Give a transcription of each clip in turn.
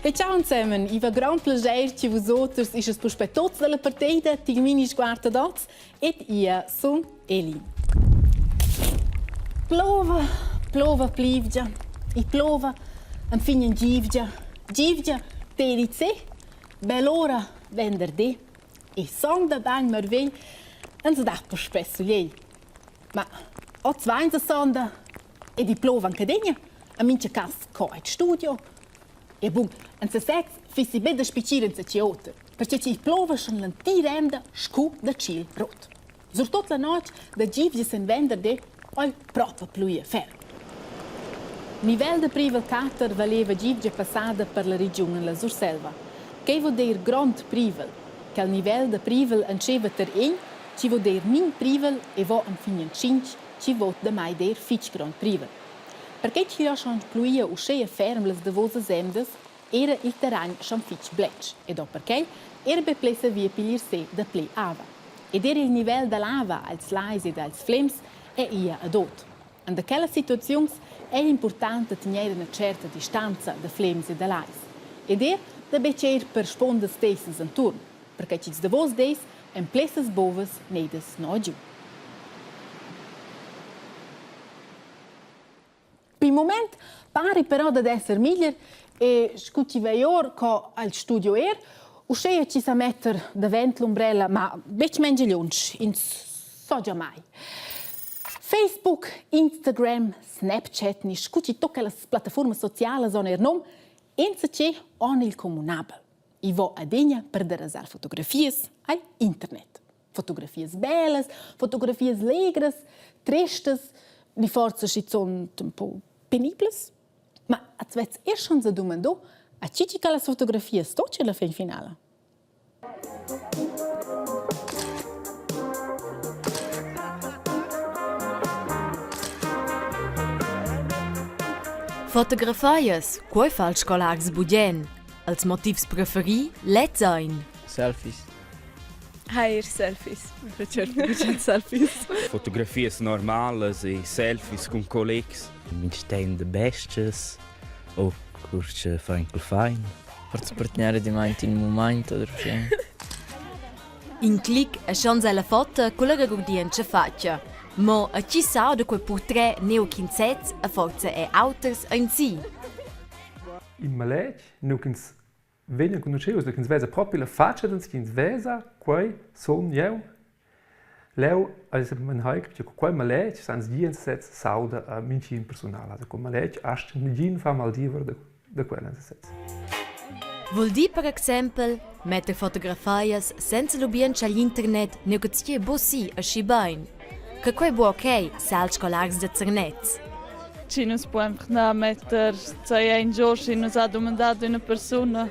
E ciao insemen, i va grand plageir che vus oters isches puspè tots dalla parteida tigl mini sguard ad oz ed ia sun Eli. Plova, plova plievgia, i plova enfin in gievgia, gievgia TDC, bell'ora venderdi e sonda bagn marvegl ans dà puspè sulegl. Ma oz vainsa sonda ed i plova anche adegna, a mincha cas co ait studio. E bun, en sesez fissi be da spicir enzatgi oter, perche chi plova schon l'entira emda scu da tschil rot. Surtot la notg da gievgia sen venderdi oi propa pluia ferm. Nivel da privel quatter valeva gievgia passada per la regiun en la Surselva. Quei vul dir grond privel. Quel nivel da privel entscheiva ter egn, chi vul dir nin privel e vo enfin en tschintg, chi vot damai dir fitg grond privel. Perquei ch'igl ha schon pluia uscheia ferm las davosas emdas, era il terrain schon fitg bletsch ed ho perquei era be ple saviu piglier se da ple ava. Ed era il nivel dall'ava als lais ed als flems è ia ad ot. En da quellas situaziuns è important da tegner ina certa distanza da flems e da lais. Ed er da betg ir per spondas teissas enturn, perquei ch'ils davos deis èn plessas bovas neidas no giu. Pil mument pari però dad esser meglier e scu chi vei or co al studio er, uscheia chi sa metter davent l'umbrella, ma betg mengia lunsch, ins so già mai. Facebook, Instagram, Snapchat ni scu chi tocca las plattafuormas socialas on eir nom, insatge on il communabel. I vo adegna per derasar fotografias al internet. Fotografias bellas, fotografias legras, tristas, ni forsa schizunt un po peniblas. Ma az vez er schon sa dumandò a chi chi las fotografias tocca la fin finala? Fotografaias, quei fa ils scolars bugen. Els motivs preferi, lez ein. Selfies. Eir selfies, mi piacer bugen selfies. Fotografias normalas e selfies cun collegs. Mincha temp da bestias o cur che fain cul fain. Per spargnar adimmaint ün mumaint oder uschè. In clic e schons ella foto culla regurdientscha fatga. Mo a chi sa da quei purtret neu ch'ins sez e forsa er auters ein si? In maletg, nu ch'ins vegn enconuschents ch'ins vesa propi la fatscha dals ch'ins vesa, quei sun jeu. Leu eis mein hai capiu che quei maletg san ins sez s'auda a mintgin persunal. Also quei maletg astga negin far maldiever da, da quel en sesez. Vul dir per exempel metter fotografias senza lubientscha agl internet negozier buc si aschi bein. Che quei bu ok, sa els scolars da Zernez. Chi nus po einfach na metter sai in gio schi nus ha domandato üna persuna.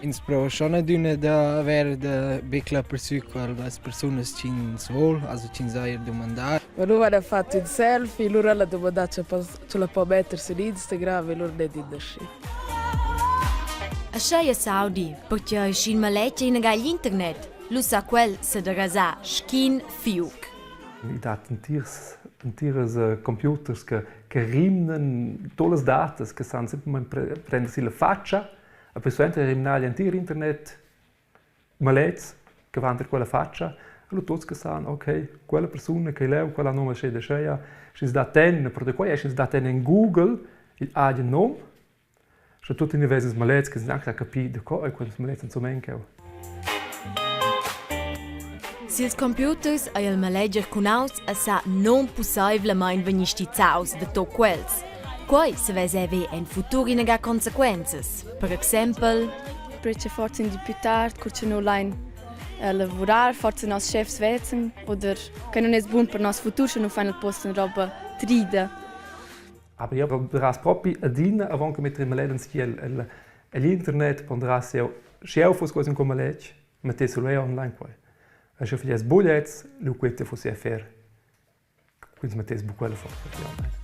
Ins prova schon adüna da haver da beclar per sü las persunas ch'ins vol, also ch'ins ha eir dumandà. Ma lura ha fatto ün selfie, lura l'ha domandà che la po metter sur Instagram e lura n'è dit da schi. Aschia saudi, perche sch'in maletg ina ga internet, lu sa quel sederasar sc'in fiug. I dat entirs entiras computers che che rimnan tuot las datas che san simplamaing prender si la fatscha e poi suenter rimnar l'entir internet malets che van ter quella fatscha. Allura tuots che san, okay, quella persuna che leu, quella nom aschi ed ascheia, schi's dat ten, per da quai schi's dat ten in Google il agen nom, sche tuttina vesa ils malets che san anche capir da co ei quels malets insumma ein cheu. Sils computers ei il maleger cunaus e sa nunpusseivlamein vegnir stizzaus da tut quels. Quei savess haver en futur inaga consequenzas. Per exempel Perche forsa in di più tard, cur che nu lain lavurar, forsa nos schefs vezzen oder che nun es bun per nos futur, sche nu fan il post in roba trida. Aber io ponderas propi adina avant che metter il maletg en tschiel el egl internet ponderas jeu, sche jeu fuss quasi in maletg, mettess lu online quei. E sche fagess bugliets, lu queta fuss jeu fer. Quindi mettess buc quella fotografia online.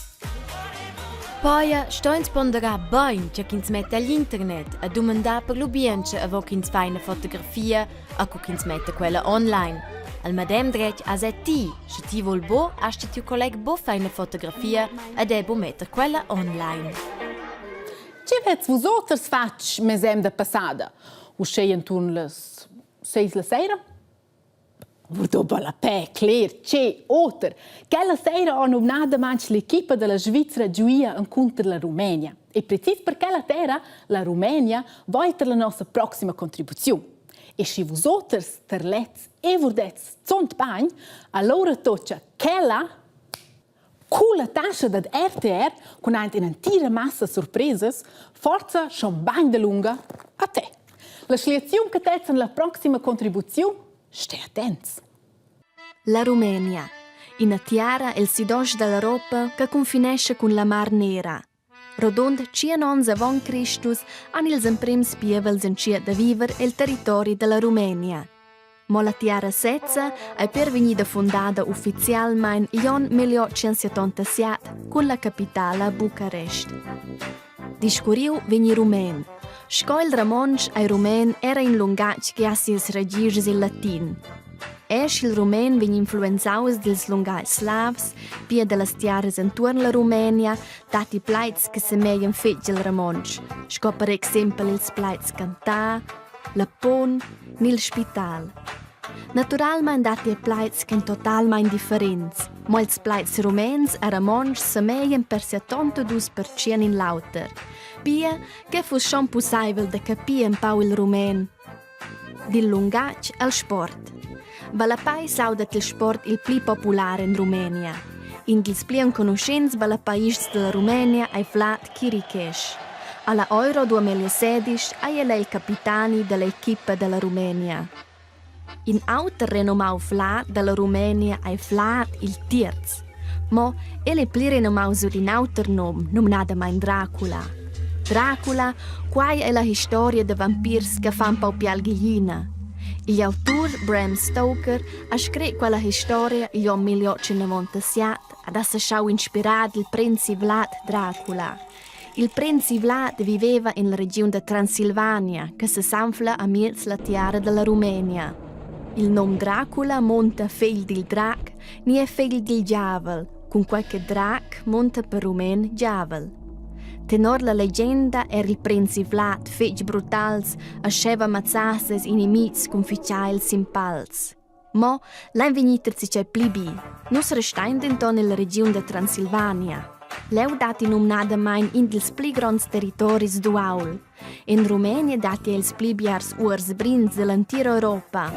Poi sto ins ponderar bain tge ch'ins metta agl internet e dumandar per lubientscha avon ch'ins fa ina fotografia a cu ch'ins metta quella online. Al medem dretg has er ti, sche ti vul bo, hast tiu colleg bo far ina fotografia ed è bo metter quella online. Tge vez vus oters fatg mesemda passada? Uschè inturn las seis la sera? Vurdò ballapè, cler, tge oter. Quella sera ha numnadamain l'equipa da la Svizra giuia encunter la Rumenia. E precis per quella terra, la Rumenia, vai tar la nossa proxima contribuziun. E sche vus oters terlets e vurdets zunt bagn, allora tocca quella Culla tascha dad RTR cun aint in'entira massa surpresas, forza schon bain dalunga a te. La schliaziun che tezza en la proxima contribuziun, stai attents. La Rumenia, ina tiara el sidost dall'Europa che cunfinescha cun la Mar Nera. Rodund tschien onns avon Cristus han ils emprims pievels entschiet da viver el territori dalla Rumenia. Mo la tiara sezza ei pér vegnida fundada ufficialmein igl onn 1877 cun la capitala Bucarest. Discurriu vegn rumen. Sco il romontsch ei rumen era in lungatg che ha sias ragischs el latin. Er sch'il rumen vegn influenzaus dils lungatgs slavs, pia dallas tiaras entuorn la Rumenia, datti plaids che semeglian fetg al romontsch, sco per exempel ils plaids cantar, la pon ni il spital. Naturalmein datti er plaids ch'èn totalmein differents, mo ils plaids rumens e romontschs semeglian per 72% in l'auter. Pia che fuss schon pussaivel da capir empau il rumen. Dil lungatg al sport. Ballapei s'auda il sport il pli popular en Rumenia. In dils pli enconuschents ballapeists dalla Rumenia ei Vlad Chiricheș. Alla Euro 2016 ei el il capitani dalla equipa dalla Rumenia. In auter renomau Vlad dalla Rumenia ei Vlad il tierz. Mo el ei pli renomaus sut in auter num, numnadamein Dracula. Dracula, quai ei la historia da vampirs che fan pau pial giglina. Igl autur Bram Stoker ha scret quella historia igl onn 1897 ed ha seschau inspirar dil prinzi Vlad Dracula. Il prinzi Vlad viveva en la regiun da Transilvania che sesanfla amiez la tiara dalla Rumenia. Il num Dracula munta fegl dil drac ni è fegl dil giavel, cunquai che drac munta per rumen giavel. Tenor la legenda era il prinzi Vlad fetg brutals e scheva mazzar ses inimitgs cun fitgar els sin pals. Mo lein vegnir zacei pli bi. Nus restein denton ella regiun da Transilvania. Leu datti numnadamein in dils pli gronds territoris d'uaul. En Rumenia datti els pli biars uors brins dall'entira Europa.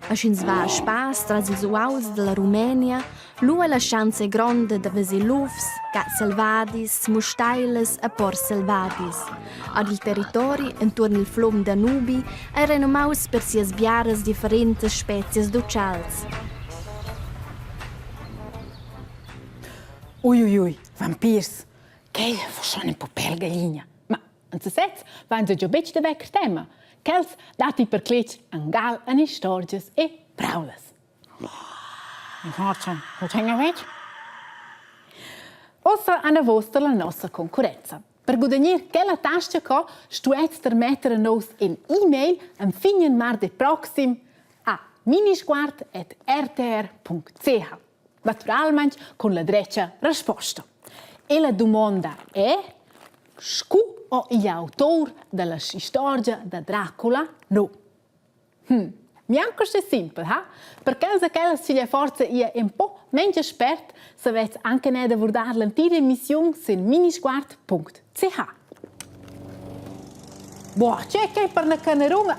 E sch'ins va a spass tras ils uauls dalla Rumenia, Lu ei la schanza gronda da veser lufs, gats selvadis, musteilas e pors selvadis. Ad il territori entuorn il flum Danubi ei renomaus per sias biaras differentas spezias d'utschals. Ui ui ui, vampirs! Quel fu schon in po pel gallina. Ma en sesez vain già betg da vecr tema. Quels datti per cletg angal en istorgias e praulas. Ussa anavos tar la nossa concurrenza. Per gudagnar quella tasta co stuets termetter a nous in e-mail enfin in mardi proxim a minisguard@rtr.ch. Naturalmaing cun la drecha resposta. E la dumonda è: Scu ho igl autur dalla istorgia da Dracula no? Hm, gnanca uschè simpel, ha? Per quels e quellas chi forsa ia ün po mengia spert, savets anche neir da vurdar l'entira emissiun sin minisguard.ch. Boah, che che per 'na canerunga?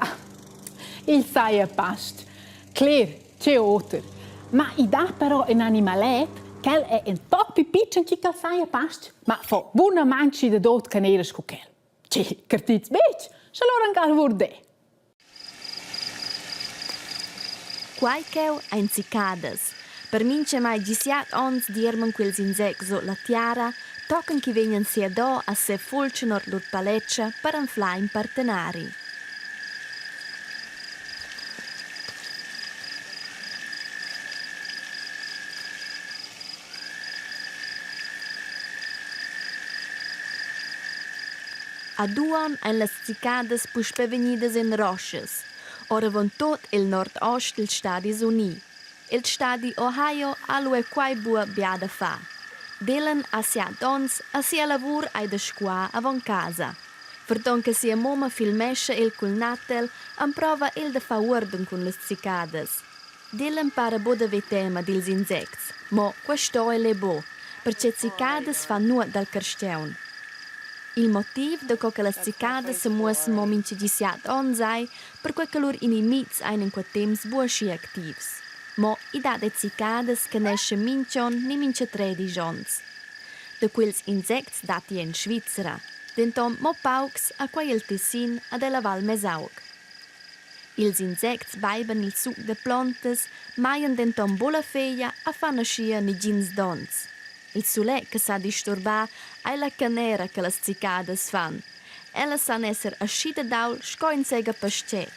Il saja past. Cler, che oter. Ma i dà però ün animalet, quel è ün toc pü pitschen chi ch'el saja past, ma fa buna manchi dad ot canera scu quel. Che, cartits betg? Sche lura angal vurdè. Quai cheu ein cicadas. Per mintgamai gisiat onns dierman quels insects sut la tiara, tochen ch'i vegnan siadò a sefultschen ord lur paletscha per anflar in partenari. A Duon ein las cicadas puspei vegnidas en roschas, oravontut el nordost dils Stadis Uni. El stadi Ohio ha lu era quei buca bia da far. Dylan ha siat onns e sia lavur ei da scuar avon casa. Ferton che sia mumma filmescha el cul natel, emprova el da far uorden cun las cicadas. Dylan para buc da ver tema dils insects, mo quei sto el era buc, pertgei cicadas fan nuot dal carstgaun. Il motiv daco che las cicadas semuossan mo mintga di siat onns ei, perquei che lur inimitgs ein en quei temps buc aschi activs. Mo i dat er cicadas che neschan mintg'onn ni mintga tredisch onns. Da quels insects datti en Svizra, denton mo paucs a quei el Tessin ed ella Val Mesauc. Ils insects beiban il suc da plontas, maglian denton buc la feglia e fan aschia negins donns. Il sulet che sa disturbar ei la canera che las cicadas fan. Ellas san esser aschi dad ault sco in segapastget.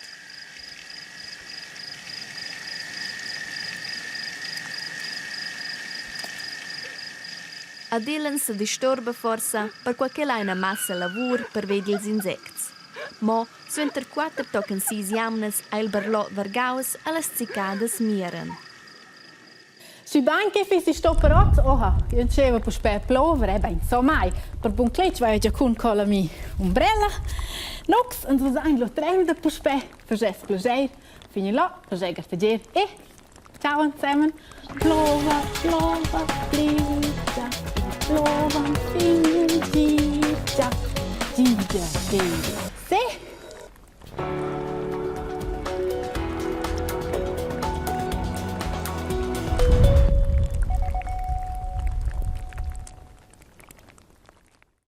Ad Dylan sedisturba forsa perquei ch'el ha ina massa lavur pervia dils insects. Mo suenter quater tochen sis jamnas ha il barlot vargaus e las cicadas miran. Sü bain che fissi sto per hoz, oha, io dscheva puspè plover, eh bain, so mai, per bun cletg vaja già cun colla mi umbrella. Nux ans vezain lo tren da puspè, faschess plaschair, fin là, plaschair gartegier e ciao insemen. Plova, plova, plievgia, plova fin gigia, gigia, gigia. Se!